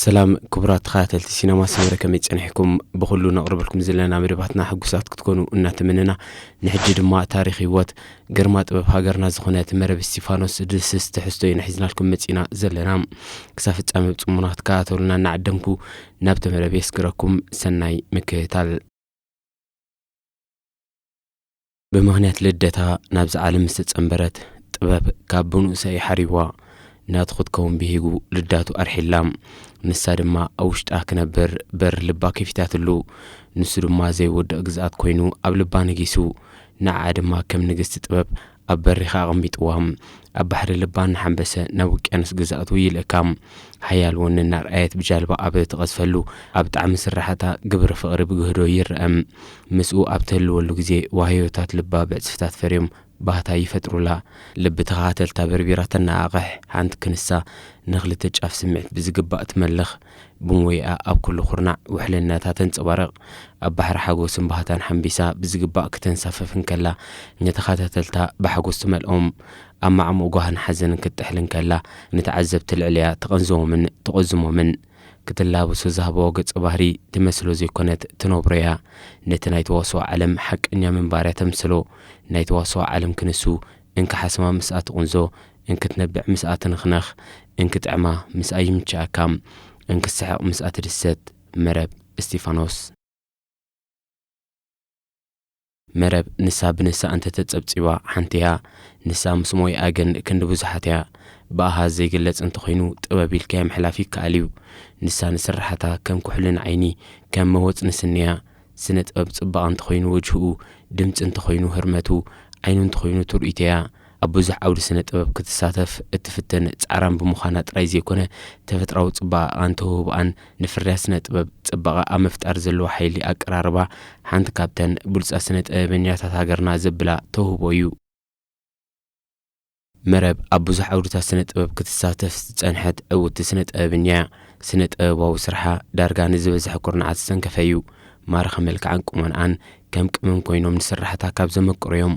ሰላም ክቡራት ተኸታተልቲ ሲነማ ሰመረ፣ ከመይ ጸኒሕኩም? ብኹሉ ነቕርበልኩም ዘለና መደባትና ሕጉሳት ክትኮኑ እናተመነና፣ ንሕጂ ድማ ታሪኽ ህይወት ግርማ ጥበብ ሃገርና ዝኾነት መረብ እስቲፋኖስ ድስስ ትሕዝቶ ኢና ሒዝናልኩም መጺና ዘለና። ክሳብ ፍጻሜ ብጽሞና ክትከታተሉና እናዓደምኩ፣ ናብቲ መረብ የስግረኩም። ሰናይ ምክትታል። ብምኽንያት ልደታ ናብዚ ዓለም ምስ ተጸንበረት፣ ጥበብ ካብ ብንኡሳ እዩ ሓሪዋ። ናቱ ክትከውን ብሂጉ ልዳቱ ኣርሒላ። ንሳ ድማ ኣብ ውሽጣ ክነብር በር ልባ ከፊታትሉ። ንሱ ድማ ዘይወድቕ ግዝኣት ኮይኑ ኣብ ልባ ነጊሱ። ንዓኣ ድማ ከም ንግስቲ ጥበብ ኣብ በሪኻ ኣቐሚጥዋ። ኣብ ባሕሪ ልባ እናሓንበሰ ናብ ውቅያኖስ ግዝኣቱ ይልእካ። ሓያል ወኒ እናርኣየት ብጃልባ ኣብ ትቐዝፈሉ፣ ኣብ ጣዕሚ ስራሕታ ግብሪ ፍቕሪ ብግህዶ ይርአ። ምስኡ ኣብ ትህልወሉ ግዜ፣ ዋህዮታት ልባ ብዕጽፍታት ፈርዮም ባህታ ይፈጥሩላ። ልቢ ተኸታተልታ በርቢራ ተነቓቕሕ። ሓንቲ ክንሳ ንኽልተ ጫፍ ስምዒት ብዝግባእ ትመልኽ። ብሞይኣ ኣብ ኩሉ ኩርናዕ ውሕልነታ ተንጸባርቕ። ኣብ ባሕሪ ሓጎስን ባህታን ሓንቢሳ ብዝግባእ ክተንሳፍፍ እንከላ፣ ንተኸታተልታ ብሓጎስ ትመልኦም። ኣብ ማዕሙቕ ጓህን ሓዘንን ክትጥሕል እንከላ፣ ንተዓዘብቲ ልዕሊኣ ትቐንዝቦምን ትቖዝሞምን። ክትላበሶ ዝሃበዋ ገጸ ባህሪ ትመስሎ ዘይኮነት፣ ትነብሮ እያ። ነቲ ናይ ተዋስኦ ዓለም ሓቀኛ ምንባር እያ ተምስሎ። ናይ ተዋስኦ ዓለም ክንሱ፣ እንክሓስማ ምስኣ ትቑንዞ፣ እንክትነብዕ ምስኣ ትንኽነኽ፣ እንክጥዕማ ምስኣ ይምችኣካ፣ እንክትስሕቕ ምስኣ ትድሰት። መረብ እስቲፋኖስ። መረብ ንሳ ብንሳ እንተተጸብጺባ ሓንቲ እያ። ንሳ ምስ ሞይኣ ግን ክንዲ ብዙሓት እያ። ብኣሃዝ ዘይግለጽ እንተኾይኑ፣ ጥበብ ኢልካዮ ምሕላፍ ይከኣል እዩ። ንሳ ንስርሓታ ከም ኩሕልን ዓይኒ፣ ከም መወጽ ንስኒ እያ። ስነ ጥበብ ጽባቐ እንተኾይኑ ወጅህኡ፣ ድምጺ እንተኾይኑ ህርመቱ፣ ዓይኑ እንተኾይኑ ትርኢቱ እያ። ኣብ ብዙሕ ዓውዲ ስነ ጥበብ ክትሳተፍ እትፍትን ጻዕራም ብምዃና ጥራይ ዘይኮነ፣ ተፈጥራዊ ጽባቐኣን ተውህቦኣን ንፍርያት ስነ ጥበብ ጽባቐ ኣብ ምፍጣር ዘለዎ ሓይሊ ኣቀራርባ ሓንቲ ካብተን ብሉጻት ስነ ጥበበኛታት ሃገርና ዘብላ ተውህቦ እዩ። መረብ ኣብ ብዙሕ ዓውድታት ስነ ጥበብ ክትሳተፍ ዝጸንሐት ዕውትቲ ስነ ጥበበኛ እያ። ስነ ጥበባዊ ስርሓ ዳርጋ ንዝበዝሐ ኩርናዓት ዝተንከፈ እዩ። ማራኺ መልክዓን ቁመንኣን ከም ቅመም ኮይኖም ንስራሕታ ካብ ዘመቅሩ እዮም።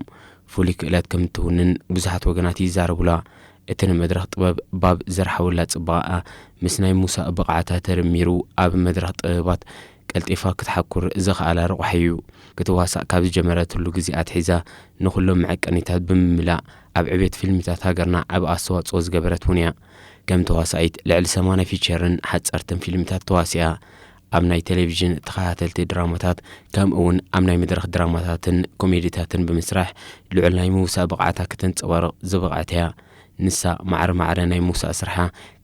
ፍሉይ ክእለት ከም እትውንን ብዙሓት ወገናት ይዛረቡላ። እቲ ንመድረኽ ጥበብ ባብ ዘርሓወላ ጽባቐኣ ምስ ናይ ሙሳ ብቕዓታ ተደሚሩ ኣብ መድረኽ ጥበባት ቀልጢፋ ክትሓኩር ዘኽኣላ ረቋሒ እዩ። ክትዋሳእ ካብ ዝጀመረትሉ ግዜ ኣትሒዛ ንኹሎም መዐቀኒታት ብምምላእ ኣብ ዕቤት ፊልምታት ሃገርና ዓቢ ኣስተዋጽኦ ዝገበረት እውን እያ። ከም ተዋሳኢት ልዕሊ ሰማንያ ፊቸርን ሓጸርትን ፊልምታት ተዋሲኣ። ኣብ ናይ ቴሌቪዥን ተኸታተልቲ ድራማታት ከምኡ እውን ኣብ ናይ መድረኽ ድራማታትን ኮሜዲታትን ብምስራሕ ልዑል ናይ ምውሳእ ብቕዓታ ከተንጸባርቕ ዝበቕዐት እያ። ንሳ ማዕረ ማዕረ ናይ ምውሳእ ስርሓ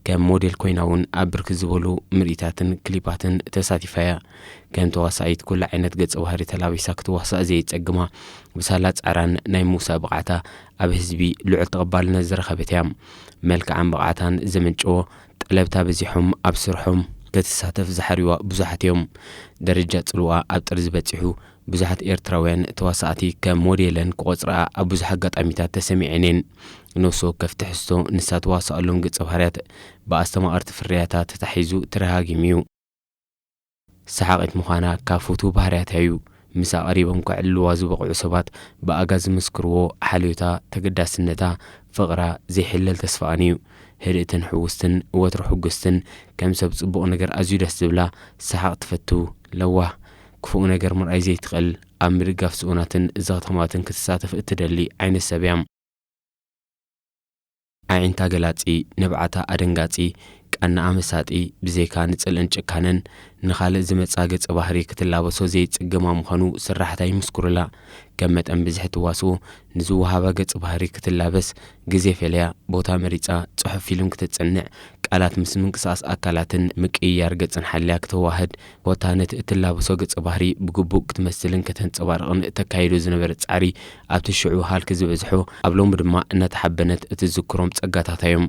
ከም ሞዴል ኮይና እውን ኣብ ብርክት ዝበሉ ምርኢታትን ክሊፓትን ተሳቲፋ እያ። ከም ተዋሳኢት ኩሉ ዓይነት ገጸ ባህሪ ተላቢሳ ክትዋሳእ ዘየጸግማ፣ ብሳላ ጻዕራን ናይ ምውሳእ ብቕዓታ ኣብ ህዝቢ ልዑል ተቐባልነት ዝረኸበት እያ። መልክዓን ብቕዓታን ዘመንጭዎ ጠለብታ በዚሖም ኣብ ስርሖም ክትሳተፍ ዝሓርዩዋ ብዙሓት እዮም። ደረጃ ጽልዋ ኣብ ጥርዚ በጺሑ፣ ብዙሓት ኤርትራውያን ተዋሳእቲ ከም ሞዴለን ክቖጽርኣ ኣብ ብዙሕ ኣጋጣሚታት ተሰሚዐን እየን። ነፍሲ ወከፍ ትሕዝቶ ንሳ ትዋሳኣሎም ገጸ ባህርያት ብኣስተማቐርቲ ፍርያታ ተታሒዙ ተደጋጊሙ እዩ። ሰሓቒት ምዃና ካብ ፍቱው ባህርያታ እዩ። ምስኣ ቀሪቦም ከዕልልዋ ዝበቕዑ ሰባት ብኣጋ ዝምስክርዎ ሓልዮታ፣ ተገዳስነታ፣ ፍቕራ፣ ዘይሕለል ተስፋኣን እዩ። ህድእትን ሕውስትን፣ ወትሩ ሕጉስትን፣ ከም ሰብ ጽቡቕ ነገር ኣዝዩ ደስ ዝብላ፣ ሰሓቕ ትፈቱ፣ ለዋህ፣ ክፉእ ነገር ምርኣይ ዘይትኽእል፣ ኣብ ምድጋፍ ስኡናትን ዘኽተማትን ክትሳተፍ እትደሊ ዓይነት ሰብ እያ። ኣዒንታ ገላጺ፣ ንብዓታ ኣደንጋጺ፣ ቃናኣ መሳጢ፣ ብዘይካ ንጽልእን ጭካነን ንኻልእ ዝመጻ ገጸ ባህሪ ክትላበሶ ዘይጽገማ ምዃኑ ስራሕታ ይምስክሩላ። ከም መጠን ብዝሒ ትዋስኡ ንዝወሃባ ገጸ ባህሪ ክትላበስ ግዜ ፈልያ፣ ቦታ መሪጻ፣ ጽሑፍ ፊልም ክተጽንዕ፣ ቃላት ምስ ምንቅስቓስ ኣካላትን ምቅይያር ገጽን ሓልያ ክተዋህድ፣ ኮታ ነቲ እትላበሶ ገጸ ባህሪ ብግቡእ ክትመስልን ከተንጸባርቕን እተካይዶ ዝነበረት ጻዕሪ ኣብቲ ሽዑ ሃልኪ ዝበዝሖ፣ ኣብ ሎሚ ድማ እናተሓበነት እትዝክሮም ጸጋታታ እዮም።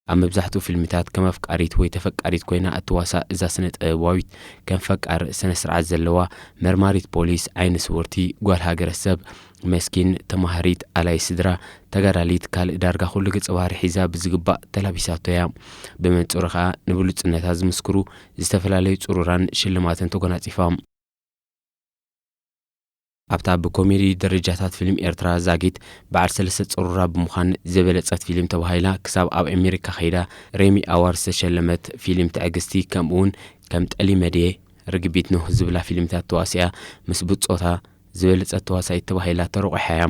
ኣብ መብዛሕትኡ ፊልምታት ከም ኣፍቃሪት ወይ ተፈቃሪት ኮይና እትዋሳእ እዛ ስነ ጥበባዊት፣ ከም ፈቃር ስነ ስርዓት ዘለዋ፣ መርማሪት ፖሊስ፣ ዓይኒ ስውርቲ፣ ጓል ሃገረሰብ፣ መስኪን፣ ተማሃሪት፣ ኣላይ ስድራ፣ ተጋዳሊት፣ ካልእ ዳርጋ ኩሉ ገጸ ባህሪ ሒዛ ብዝግባእ ተላቢሳቶ እያ። ብመንጽሩ ከኣ ንብሉጽነታ ዝምስክሩ ዝተፈላለዩ ጽሩራን ሽልማትን ተጎናጺፋ። ኣብታ ብኮሜዲ ደረጃታት ፊልም ኤርትራ ዛጊት በዓል ሰለስተ ጽሩራ ብምዃን ዝበለጸት ፊልም ተባሂላ ክሳብ ኣብ ኣሜሪካ ከይዳ ሬሚ ኣዋርድ ዝተሸለመት ፊልም ትዕግስቲ፣ ከምኡውን ከም ጠሊመ ድየ፣ ርግቢት ኖህ ዝብላ ፊልምታት ተዋሲኣ ምስ ብጾታ ዝበለጸት ተዋሳኢት ተባሂላ ተረቑሓ እያ።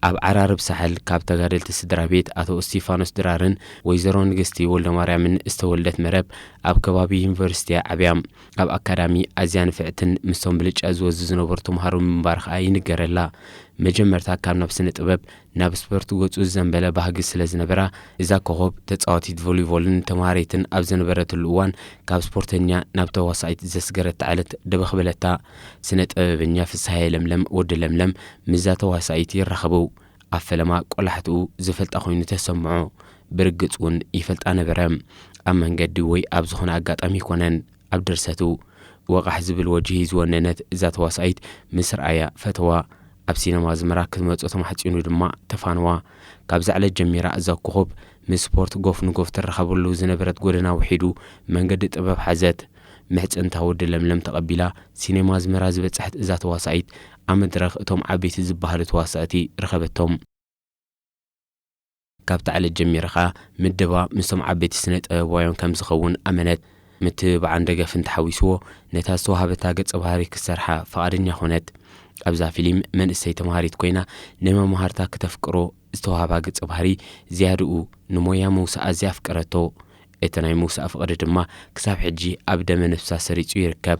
ኣብ ዓራርብ ሳሕል ካብ ተጋደልቲ ስድራ ቤት ኣቶ እስቲፋኖስ ድራርን ወይዘሮ ንግስቲ ወልደማርያምን ዝተወልደት መረብ፣ ኣብ ከባቢ ዩኒቨርሲቲ እያ ዓብያ። ኣብ ኣካዳሚ ኣዝያ ንፍዕትን ምስቶም ብልጫ ዝወዙ ዝነበሩ ተምሃሮ ምንባር ከኣ ይንገረላ። መጀመርታ ካብ ናብ ስነ ጥበብ ናብ ስፖርት ገጹ ዝዘንበለ ባህጊ ስለ ዝነበራ፣ እዛ ኮኾብ ተጻዋቲት ቮሊቮልን ተምሃሪትን ኣብ ዝነበረትሉ እዋን፣ ካብ ስፖርተኛ ናብ ተዋሳኢት ዘስገረታ ዕለት ደበኽ በለታ። ስነ ጥበበኛ ፍስሃየ ለምለም፣ ወዲ ለምለም፣ ምስዛ ተዋሳኢት ይራኸቡ። ኣብ ፈለማ ቆላሕትኡ ዝፈልጣ ኮይኑ ተሰምዖ። ብርግጽ እውን ይፈልጣ ነበረ። ኣብ መንገዲ ወይ ኣብ ዝኾነ ኣጋጣሚ ኣይኮነን። ኣብ ድርሰቱ፣ ወቓሕ ዝብል ወጅሂ ዝወነነት እዛ ተዋሳኢት ምስ ረኣያ ፈተዋ። ኣብ ሲነማ ኣዝመራ ክትመጾ ተማሕጺኑ ድማ ተፋነዋ። ካብዛ ዕለት ጀሚራ እዛ ኮኾብ ምስ ስፖርት ጎፍ ንጎፍ ትራኸበሉ ዝነበረት ጎደና ውሒዱ መንገዲ ጥበብ ሓዘት። ምሕጽንታ ወዲ ለምለም ተቐቢላ ሲኔማ ኣዝመራ ዝበጽሐት እዛ ተዋሳኢት፣ ኣብ መድረኽ እቶም ዓበይቲ ዝበሃሉ ተዋሳእቲ ረኸበቶም። ካብታ ዕለት ጀሚራ ኸኣ ምድባ ምስቶም ዓበይቲ ስነ ጥበባውያን ከም ዝኸውን ኣመነት። ምትብባዕን ደገፍን ተሓዊስዎ፣ ነታ ዝተዋህበታ ገጸ ባህሪ ክትሰርሓ ፍቓደኛ ኾነት። ኣብዛ ፊልም መንእሰይ ተምሃሪት ኮይና፣ ንመማህርታ ክተፍቅሮ ዝተዋህባ ገጸ ባህሪ ዝያድኡ ንሞያ ምውሳኣ ዘየፍቀረቶ። እቲ ናይ ምውሳእ ፍቕሪ ድማ ክሳብ ሕጂ ኣብ ደመ ነፍሳ ሰሪጹ ይርከብ።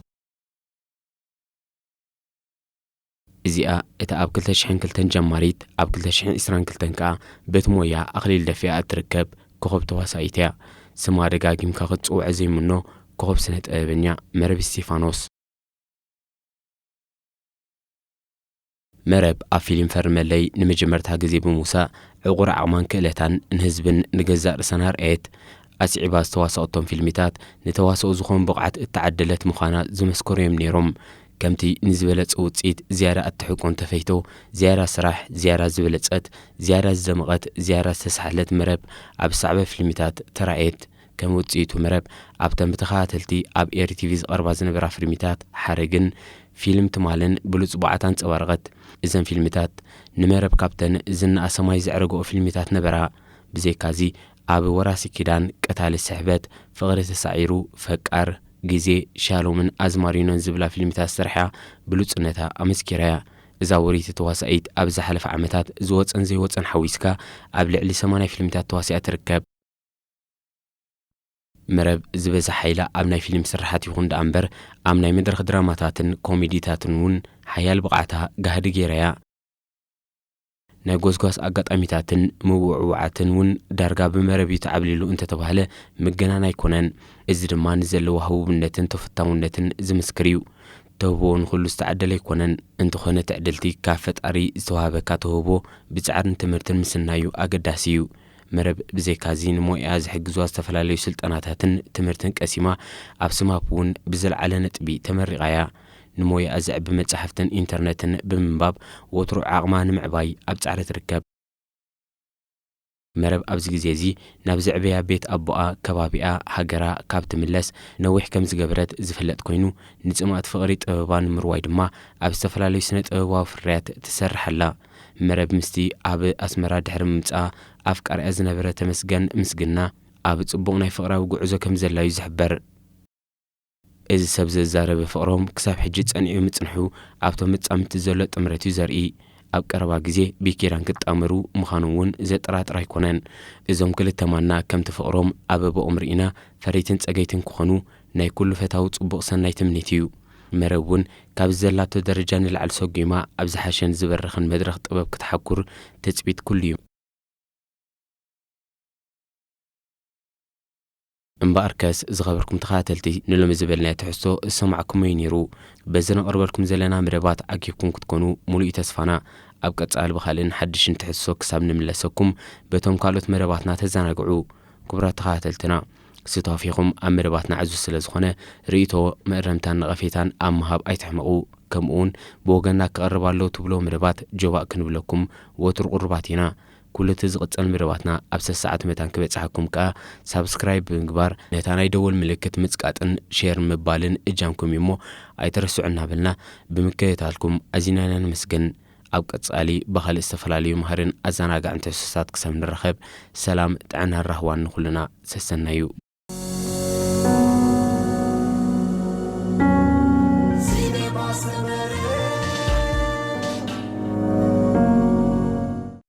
እዚኣ እታ ኣብ ክልተ ሽሕን ክልተን ጀማሪት፣ ኣብ ክልተ ሽሕን ዕስራን ክልተን ከኣ በቲ ሞያ ኣኽሊል ደፊኣ እትርከብ ኮኾብ ተዋሳኢት እያ። ስማ ደጋጊምካ ክትጽውዖ ዘይምኖ ኮኾብ ስነ ጥበበኛ መረብ እስቲፋኖስ። መረብ ኣብ ፊልም ፈርመለይ ንመጀመርታ ግዜ ብምውሳእ፣ ዕቑር ዓቕማን ክእለታን ንህዝብን ንገዛእ ርእሳን ኣርኣየት። ኣስዒባ ዝተዋሰኦቶም ፊልሚታት ንተዋስኦ ዝኾን ብቕዓት እተዓደለት ምዃና ዝመስከሩ እዮም ነይሮም። ከምቲ ንዝበለጸ ውጽኢት ዝያዳ እትሕቆ እንተፈይቶ፣ ዝያዳ ስራሕ፣ ዝያዳ ዝበለጸት፣ ዝያዳ ዝደመቐት፣ ዝያዳ ዝተሳሕለት መረብ ኣብ ዝሰዕበ ፊልሚታት ተራእየት። ከም ውጽኢቱ መረብ ኣብተን ብተኸታተልቲ ኣብ ኤሪ ቲቪ ዝቐርባ ዝነበራ ፊልሚታት ሓረግን ፊልም ትማልን ብሉጽ ብቕዓት ኣንጸባረቐት። እዘን ፊልሚታት ንመረብ ካብተን ዝነኣ ሰማይ ዘዕረግኦ ፊልሚታት ነበራ። ብዘይካዚ ኣብ ወራሲ ኪዳን፣ ቀታሊ ስሕበት፣ ፍቕሪ ተሳዒሩ፣ ፈቃር፣ ግዜ፣ ሻሎምን ኣዝማሪኖን ዝብላ ፊልሚታት ዝሰርሓ ብሉጽነታ ኣመስኪራ እያ። እዛ ውርይቲ ተዋሳኢት ኣብ ዝሓለፈ ዓመታት ዝወጸን ዘይወጸን ሓዊስካ ኣብ ልዕሊ ሰማንያ ፊልሚታት ተዋሲኣ ትርከብ። መረብ ዝበዝሕ ሓይላ ኣብ ናይ ፊልም ስርሓት ይኹን ደኣ እምበር፣ ኣብ ናይ መድረኽ ድራማታትን ኮሜዲታትን እውን ሓያል ብቕዓታ ጋህዲ ገይራ እያ። ናይ ጎስጓስ ኣጋጣሚታትን ምውዕዋዓትን እውን ዳርጋ ብመረብ እዩ ተዓብሊሉ እንተተባህለ ምግናን ኣይኮነን። እዚ ድማ ንዘለዋ ህቡብነትን ተፈታውነትን ዝምስክር እዩ። ተውህቦኡ ንኹሉ ዝተዓደለ ኣይኮነን። እንተኾነ ትዕድልቲ ካብ ፈጣሪ ዝተዋህበካ ተውህቦ ብጻዕርን ትምህርትን ምስናዩ ኣገዳሲ እዩ። መረብ ብዘይካዚ ንሞያኣ ዝሕግዝዋ ዝተፈላለዩ ስልጠናታትን ትምህርትን ቀሲማ፣ ኣብ ስማፕ እውን ብዝለዓለ ነጥቢ ተመሪቓ እያ። ንሞያኣ ዘዕቢ መጻሕፍትን ኢንተርነትን ብምንባብ ወትሩ ዓቕማ ንምዕባይ ኣብ ጻዕሪ ትርከብ። መረብ ኣብዚ ግዜ እዚ ናብ ዘዕበያ ቤት ኣቦኣ፣ ከባቢኣ፣ ሃገራ ካብ ትምለስ ነዊሕ ከም ዝገበረት ዝፍለጥ ኮይኑ፣ ንጽምኣት ፍቕሪ ጥበባ ንምርዋይ ድማ ኣብ ዝተፈላለዩ ስነ ጥበባዊ ፍርያት ትሰርሕ ኣላ። መረብ ምስቲ ኣብ ኣስመራ ድሕሪ ምምጽኣ ኣፍቃሪኣ ዝነበረ ተመስገን ምስግና ኣብ ጽቡቕ ናይ ፍቕራዊ ጉዕዞ ከም ዘላ እዩ ዝሕበር። እዚ ሰብ ዘዛረበ ፍቕሮም ክሳብ ሕጂ ጸኒዑ ምጽንሑ ኣብቶም መጻምድቲ ዘሎ ጥምረት እዩ ዘርኢ። ኣብ ቀረባ ግዜ ብኪዳን ክጣመሩ ምዃኖም እውን ዘጠራጥር ኣይኮነን። እዞም ክልተ ማና ከምቲ ፍቕሮም ኣበባኦም ርኢና ፈረይትን ጸገይትን ክኾኑ ናይ ኩሉ ፈታዊ ጽቡቕ ሰናይ ትምኒት እዩ። መረብ እውን ካብዚ ዘላቶ ደረጃ ንላዕሊ ሰጒማ ኣብ ዝሓሸን ዝበረኸን መድረኽ ጥበብ ክትሓኩር ትጽቢት ኩሉ እዩ። እምበኣርከስ ዝኸበርኩም ተኸታተልቲ፣ ንሎሚ ዝበልናዮ ትሕዝቶ ዝሰማዕኩሞ እዩ ነይሩ። በዚ ነቕርበልኩም ዘለና መደባት ዓጊብኩም ክትኮኑ ሙሉእ እዩ ተስፋና። ኣብ ቀጻሊ ብኻልእን ሓድሽን ትሕዝቶ ክሳብ ንምለሰኩም በቶም ካልኦት መደባትና ተዘናግዑ። ክቡራት ተኸታተልትና፣ ስታፊኹም ኣብ መደባትና ዕዙዝ ስለ ዝኾነ ርእይቶ፣ መእረምታን ነቐፌታን ኣብ ምሃብ ኣይትሕመቑ። ከምኡውን ብወገንና ክቐርብ ኣለዎ ትብሎ መደባት ጆባእ ክንብለኩም ወትሩ ቅሩባት ኢና። ኩሉ እቲ ዝቕጽል መደባትና ኣብ ሰሰዓት መታን ክበጽሓኩም ከኣ ሳብስክራይብ ብምግባር ነታ ናይ ደወል ምልክት ምጽቃጥን ሼር ምባልን እጃምኩም እዩ እሞ ኣይትረስዑ እናበልና ብምክትታልኩም ኣዚና ኢና ነመስግን። ኣብ ቀጻሊ ብኻልእ ዝተፈላለዩ መሃርን ኣዘናጋዕን ትሕዝቶታት ክሳብ ንራኸብ ሰላም ጥዕናን ራህዋን ንኹልና ሰሰናዩ።